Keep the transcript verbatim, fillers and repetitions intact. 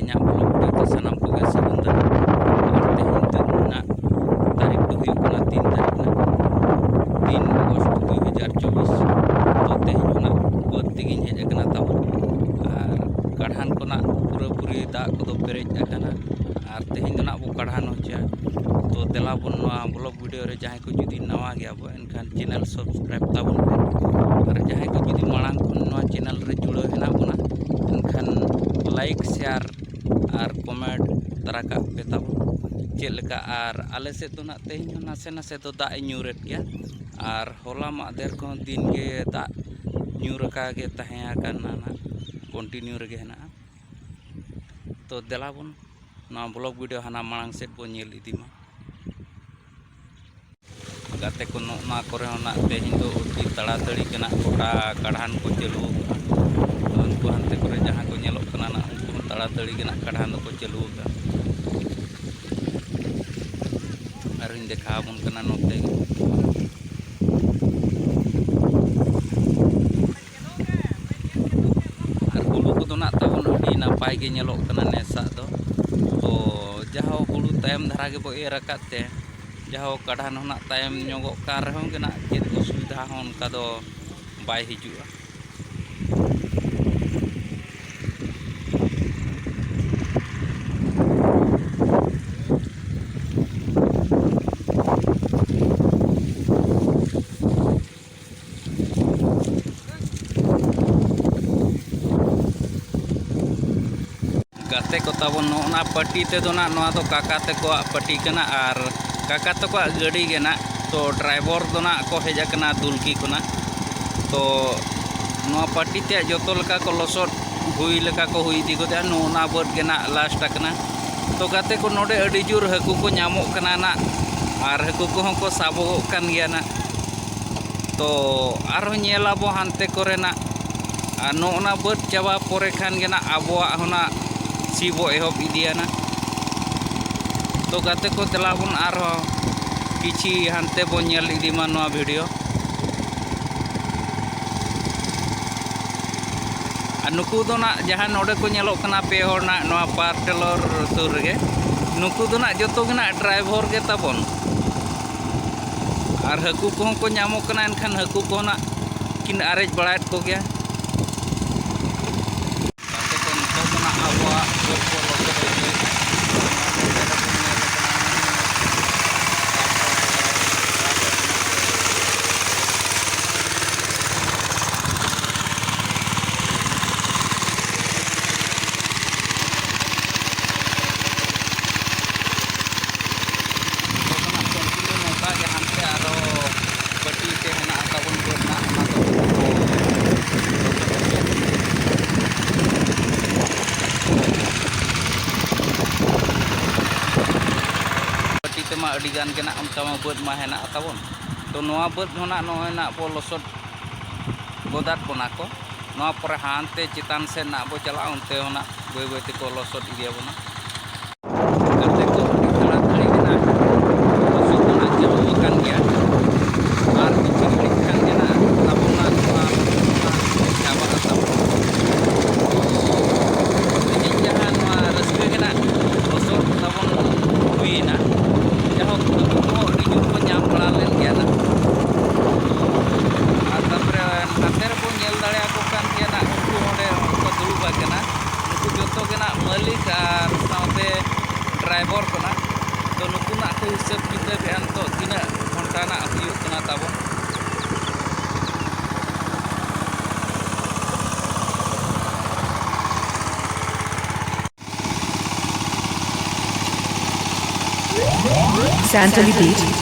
ᱤᱧᱟᱹᱜ vlog video ᱛᱮ ᱥᱟᱱᱟᱢ ᱠᱚᱜᱮ ᱥᱟᱹᱜᱩᱱ ᱫᱟᱨᱟᱢ᱾ ᱟᱨ ᱛᱮᱦᱮᱧ ᱫᱚ ᱨᱮᱱᱟᱜ ᱛᱟᱹᱨᱤᱠᱷ ᱫᱚ ᱦᱩᱭᱩᱜ ᱠᱟᱱᱟ ᱛᱤᱱ ᱛᱟᱹᱨᱤᱠᱷ ᱨᱮᱱᱟᱜ ᱛᱤᱱ ᱟᱜᱚᱥᱴ ᱫᱩ ᱦᱟᱡᱟᱨ ᱪᱚᱵᱵᱤᱥ᱾ ᱛᱚ ᱛᱮᱦᱮᱧ ᱚᱱᱟ ᱵᱟᱹᱫᱽ ᱛᱮᱜᱮᱧ ᱦᱮᱡ ᱟᱠᱟᱱᱟ ᱛᱟᱵᱚᱱ᱾ ᱟᱨ ᱠᱟᱲᱦᱟᱱ ᱠᱷᱚᱱᱟᱜ ᱯᱩᱨᱟᱹᱯᱩᱨᱤ ᱫᱟᱜ ᱠᱚᱫᱚ ᱯᱮᱨᱮᱡ ᱟᱠᱟᱱᱟ᱾ ᱟᱨ ᱛᱮᱦᱮᱧ ᱫᱚ ᱱᱟᱜ ᱵᱚ ᱠᱟᱲᱦᱟᱱ ᱦᱚᱪᱚᱭᱟ᱾ ᱛᱚ ᱫᱮᱞᱟ ᱵᱚᱱ ᱱᱚᱣᱟ vlog video ᱨᱮ, ᱡᱟᱦᱟᱸᱭ ᱠᱚ ᱡᱩᱫᱤ ᱱᱟᱣᱟ ᱜᱮᱭᱟ ᱵᱚ, ᱮᱱᱠᱷᱟᱱ channel subscribe ᱛᱟᱵᱚᱱ ᱯᱮ᱾ ᱟᱨ ᱡᱟᱦᱟᱸᱭ ᱠᱚ ᱡᱩᱫᱤ ᱢᱟᱲᱟᱝ ᱠᱷᱚᱱ ᱱᱚᱣᱟ channel ᱨᱮ ᱡᱩᱲᱟᱹᱣ ᱦᱮᱱᱟᱜ ᱵᱚᱱᱟ, ᱮᱱᱠᱷᱟᱱ like, share ᱟᱨ comment ᱛᱟᱨᱟ ᱠᱟᱜ ᱯᱮ ᱛᱟᱵᱚᱱ᱾ ᱪᱮᱫ ᱞᱮᱠᱟ, ᱟᱨ ᱟᱞᱮ ᱥᱮᱫ ᱫᱚ ᱱᱟᱜ ᱛᱮᱦᱮᱧ ᱦᱚᱸ ᱱᱟᱥᱮ ᱱᱟᱥᱮ ᱫᱚ ᱫᱟᱜ ᱮ ᱧᱩᱨᱮᱫ ᱜᱮᱭᱟ᱾ ᱟᱨ ᱦᱚᱞᱟ ᱢᱟᱫᱷᱮᱨ ᱠᱚᱦᱚᱸ ᱫᱤᱱ ᱜᱮ ᱫᱟᱜ ᱧᱩᱨ ᱟᱠᱟ ᱜᱮ ᱛᱟᱦᱮᱸ ᱟᱠᱟᱱᱟ ᱱᱟᱜ, continue ᱨᱮᱜᱮ ᱦᱮᱱᱟᱜᱼᱟ᱾ ᱛᱚ ᱫᱮᱞᱟ ᱵᱚᱱ ᱱᱚᱣᱟ vlog video ᱦᱟᱱᱟ ᱢᱟᱲᱟᱝ ᱥᱮᱫ ᱵᱚᱱ ᱧᱮᱞ ᱤᱫᱤ ᱢᱟ᱾ ᱜᱟᱛᱮ ᱠᱚ, ᱱᱚᱜᱼᱚ ᱱᱚᱣᱟ ᱠᱚᱨᱮ ᱦᱚᱸ ᱱᱟᱜ ᱛᱮᱦᱮᱧ ᱫᱚ ᱟᱹᱰᱤ ᱛᱟᱲᱟᱛᱟᱹᱲᱤ ᱜᱮ ᱱᱟᱜ ᱜᱚᱴᱟ ᱠᱟᱲᱦᱟᱱ ᱠᱚ ᱪᱟᱹᱞᱩ ᱟᱠᱟᱫᱼᱟ᱾ ᱩᱱᱠᱩ ᱦᱟᱱᱛᱮ ᱠᱚᱨᱮ ᱡᱟᱦᱟᱸ ᱠᱚ ᱧᱮᱞᱚᱜ ᱠᱟᱱᱟ ᱱᱟᱜ, ᱩᱱᱠᱩ ᱦᱚᱸ ᱛᱟᱲᱟᱛᱟᱹᱲᱤ ᱜᱮ ᱱᱟᱜ ᱠᱟᱲᱦᱟᱱ ᱫᱚᱠᱚ ᱪᱟᱹᱞᱩ ᱟᱠᱟᱫᱼᱟ᱾ ᱟᱨᱤᱧ ᱫᱮᱠᱷᱟᱣ ᱟᱵᱚᱱ ᱠᱟᱱᱟ ᱱᱚᱛᱮ᱾ ᱟᱨ ᱦᱩᱲᱩ ᱠᱚᱫᱚ ᱱᱟᱜ ᱛᱟᱵᱚᱱ ᱟᱹᱰᱤ ᱱᱟᱯᱟᱭ ᱜᱮ ᱧᱮᱞᱚᱜ ᱠᱟᱱᱟ ᱱᱮᱥᱟᱜ ᱫᱚ᱾ ᱛᱚ ᱡᱟᱦᱟᱸ ᱦᱩᱲᱩ ᱛᱟᱭᱚᱢ ᱫᱷᱟᱨᱟ ᱜᱮᱵᱚ ᱮᱨ ᱟᱠᱟᱫ ᱛᱮ, ᱡᱟᱦᱟᱸ ᱠᱟᱰᱷᱟᱱ ᱦᱚᱸ ᱱᱟᱜ ᱛᱟᱭᱚᱢ ᱧᱚᱜᱚᱜ ᱠᱟᱱ ᱨᱮᱦᱚᱸ ᱜᱮ ᱱᱟᱜ ᱪᱮᱫ ᱚᱥᱩᱵᱤᱫᱷᱟ ᱦᱚᱸ ᱚᱱᱠᱟ ᱫᱚ ᱵᱟᱭ ᱦᱤᱡᱩᱜᱼᱟ᱾ ᱜᱟᱛᱮ ᱠᱚ ᱛᱟᱵᱚᱱ, ᱱᱚᱜᱼᱚ ᱱᱟ ᱯᱟᱹᱴᱤ ᱛᱮᱫᱚ ᱱᱟᱜ, ᱱᱚᱣᱟ ᱫᱚ ᱠᱟᱠᱟ ᱛᱟᱠᱚᱣᱟᱜ ᱯᱟᱹᱴᱤ ᱠᱟᱱᱟ ᱟᱨ ᱠᱟᱠᱟ ᱛᱟᱠᱚᱣᱟᱜ ᱜᱟᱹᱰᱤ ᱜᱮ ᱱᱟᱜ᱾ ᱛᱚ ᱰᱨᱟᱭᱵᱷᱚᱨ ᱫᱚ ᱱᱟᱜ ᱠᱚ ᱦᱮᱡ ᱟᱠᱟᱱᱟ ᱫᱩᱞᱠᱤ ᱠᱷᱚᱱᱟᱜ᱾ ᱛᱚ ᱱᱚᱣᱟ ᱯᱟᱹᱴᱤ ᱛᱮ ᱡᱚᱛᱚ ᱞᱮᱠᱟ ᱠᱚ ᱞᱚᱥᱚᱫ ᱦᱩᱭ ᱞᱮᱠᱟ ᱠᱚ ᱦᱩᱭ ᱤᱫᱤ ᱜᱚᱫᱮᱜᱼᱟ᱾ ᱱᱚᱜᱼᱚ ᱱᱟ ᱵᱟᱹᱫᱽ ᱜᱮ ᱱᱟᱜ ᱞᱟᱥᱴ ᱟᱠᱟᱱᱟ᱾ ᱛᱚ ᱜᱟᱛᱮ ᱠᱚ, ᱱᱚᱰᱮ ᱟᱹᱰᱤ ᱡᱳᱨ ᱦᱟᱹᱠᱩ ᱠᱚ ᱧᱟᱢᱚᱜ ᱠᱟᱱᱟ ᱱᱟᱜ, ᱟᱨ ᱦᱟᱹᱠᱩ ᱠᱚᱦᱚᱸ ᱠᱚ ᱥᱟᱵᱚᱜᱚᱜ ᱠᱟᱱ ᱜᱮᱭᱟ ᱱᱟᱜ᱾ ᱛᱚ ᱟᱨᱦᱚᱸ ᱧᱮᱞ ᱟᱵᱚ ᱦᱟᱱᱛᱮ ᱠᱚᱨᱮᱱᱟᱜ᱾ ᱟᱨ ᱱᱚᱜᱼᱚ ᱱᱟ ᱵᱟᱹᱫᱽ ᱪᱟᱵᱟ ᱯᱚᱨᱮ ᱠᱷᱟᱱ ᱜᱮ ᱱᱟᱜ ᱟᱵᱚᱣᱟᱜ ᱦᱚᱸ ᱱᱟᱜ ᱥᱤ ᱵᱚ ᱮᱦᱚᱵ ᱤᱫᱤᱭᱟ ᱱᱟᱜ᱾ ᱛᱚ ᱜᱟᱛᱮ ᱠᱚ, ᱫᱮᱞᱟ ᱵᱚᱱ ᱟᱨᱦᱚᱸ ᱠᱤᱪᱷᱤ ᱦᱟᱱᱛᱮ ᱵᱚᱱ ᱧᱮᱞ ᱤᱫᱤ ᱢᱟ ᱱᱚᱣᱟ video᱾ ᱟᱨ ᱱᱩᱠᱩ ᱫᱚ ᱱᱟᱜ ᱡᱟᱦᱟᱸ ᱱᱚᱰᱮ ᱠᱚ ᱧᱮᱞᱚᱜ ᱠᱟᱱᱟ ᱯᱮ ᱦᱚᱲ ᱱᱟᱜ ᱱᱚᱣᱟ power tiller ᱥᱩᱨ ᱨᱮᱜᱮ, ᱱᱩᱠᱩ ᱫᱚ ᱱᱟᱜ ᱡᱚᱛᱚ ᱜᱮ ᱱᱟᱜ driver ᱜᱮ ᱛᱟᱵᱚᱱ᱾ ᱟᱨ ᱦᱟᱹᱠᱩ ᱠᱚᱦᱚᱸ ᱠᱚ ᱧᱟᱢᱚᱜ ᱠᱟᱱᱟ, ᱮᱱᱠᱷᱟᱱ ᱦᱟᱹᱠᱩ ᱠᱚᱦᱚᱸ ᱱᱟᱜ ᱠᱤᱱ ᱟᱨᱮᱡ ᱵᱟᱲᱟᱭᱮᱫ ᱠᱚᱜᱮᱭᱟ᱾ ᱜᱟᱛᱮ ᱠᱚ, ᱱᱤᱛᱚᱜ ᱫᱚ ᱱᱟᱜ ᱟᱵᱚᱣᱟᱜ ᱵᱟᱹᱫᱽ ᱠᱚ ᱞᱚᱥᱚᱫ ᱦᱩᱭᱩᱜᱼᱟ᱾ ᱱᱚᱝᱠᱟ ᱜᱮ ᱦᱟᱱᱛᱮ ᱟᱨᱚ ᱵᱟᱹᱴᱤ ᱛᱮ ᱦᱮᱱᱟᱜ ᱛᱟᱵᱚᱱ ᱵᱟᱹᱫᱽ ᱱᱟᱜ, ᱚᱱᱟ ᱫᱚ ᱵᱟᱹᱴᱤ ᱛᱮᱢᱟ ᱟᱹᱰᱤ ᱜᱟᱱ ᱜᱮ ᱱᱟᱜ ᱚᱱᱠᱟ ᱢᱟ ᱵᱟᱹᱫᱽ ᱢᱟ ᱦᱮᱱᱟᱜ ᱛᱟᱵᱚᱱ᱾ ᱛᱚ ᱱᱚᱣᱟ ᱵᱟᱹᱫᱽ ᱦᱚᱸ ᱱᱟᱜ ᱱᱚᱜᱼᱚᱭ ᱱᱟᱜ ᱵᱚ ᱞᱚᱥᱚᱫ ᱜᱚᱫᱟᱫ ᱵᱚᱱᱟ ᱠᱚ᱾ ᱱᱚᱣᱟ ᱯᱚᱨᱮ ᱦᱟᱱᱛᱮ ᱪᱮᱛᱟᱱ ᱥᱮᱫ ᱱᱟᱜ ᱵᱚ ᱪᱟᱞᱟᱜᱼᱟ, ᱚᱱᱛᱮ ᱦᱚᱸ ᱱᱟᱜ ᱵᱟᱹᱭ ᱵᱟᱹᱭ ᱛᱮᱠᱚ ᱞᱚᱥᱚᱫ ᱤᱫᱤᱭᱟᱵᱚᱱᱟ᱾ ᱜᱟᱛᱮ ᱠᱚ, ᱟᱹᱰᱤ ᱛᱟᱲᱟᱛᱟᱲᱤ ᱜᱮ ᱱᱟᱜ ᱞᱚᱥᱚᱫ ᱫᱚ ᱱᱟᱜ ᱪᱟᱹᱞᱩ ᱟᱠᱟᱱ ᱜᱮᱭᱟ᱾ ᱟᱨ ᱠᱤᱪᱷᱩ ᱜᱷᱟᱹᱲᱤᱡ ᱠᱷᱟᱱ ᱜᱮ ᱱᱟᱜ ᱟᱵᱚᱱᱟᱜ ᱱᱚᱣᱟ ᱪᱟᱵᱟᱜᱼᱟ ᱛᱟᱵᱚᱱ᱾ ᱛᱮᱦᱮᱧ ᱡᱟᱦᱟᱸ ᱱᱚᱣᱟ ᱨᱟᱹᱥᱠᱟᱹ ᱜᱮ ᱱᱟᱜ ᱞᱚᱥᱚᱫ ᱛᱟᱵᱚᱱ ᱦᱩᱭᱮᱱᱟ, ᱡᱟᱭᱦᱳᱠ ᱦᱟᱹᱠᱩ ᱠᱚᱦᱚᱸ ᱟᱹᱰᱤ ᱡᱳᱨ ᱠᱚ ᱧᱟᱢ ᱵᱟᱲᱟ ᱞᱮᱱ ᱜᱮᱭᱟ ᱱᱟᱜ᱾ ᱟᱨ ᱛᱟᱨᱯᱚᱨᱮ ᱱᱟᱛᱮ ᱨᱮᱵᱚᱱ ᱧᱮᱞ ᱫᱟᱲᱮᱭᱟᱠᱚ ᱠᱟᱱ ᱜᱮᱭᱟ ᱱᱟᱜ, ᱩᱱᱠᱩ ᱚᱸᱰᱮ ᱠᱚ ᱫᱩᱲᱩᱵ ᱟᱠᱟᱱᱟ᱾ ᱱᱩᱠᱩ ᱡᱚᱛᱚ ᱜᱮ ᱱᱟᱜ ᱢᱟᱹᱞᱤᱠ ᱟᱨ ᱥᱟᱶᱛᱮ driver ᱠᱚ ᱱᱟᱜ᱾ ᱛᱚ ᱱᱩᱠᱩ ᱱᱟᱜ ᱠᱚ ᱦᱤᱥᱟᱹᱵ ᱠᱤᱛᱟᱹᱵᱮᱜᱼᱟ ᱱᱤᱛᱚᱜ ᱛᱤᱱᱟᱹᱜ ᱜᱷᱚᱱᱴᱟ ᱱᱟᱜ ᱦᱩᱭᱩᱜ ᱠᱟᱱᱟ ᱛᱟᱵᱚᱱ᱾ Santali Beat.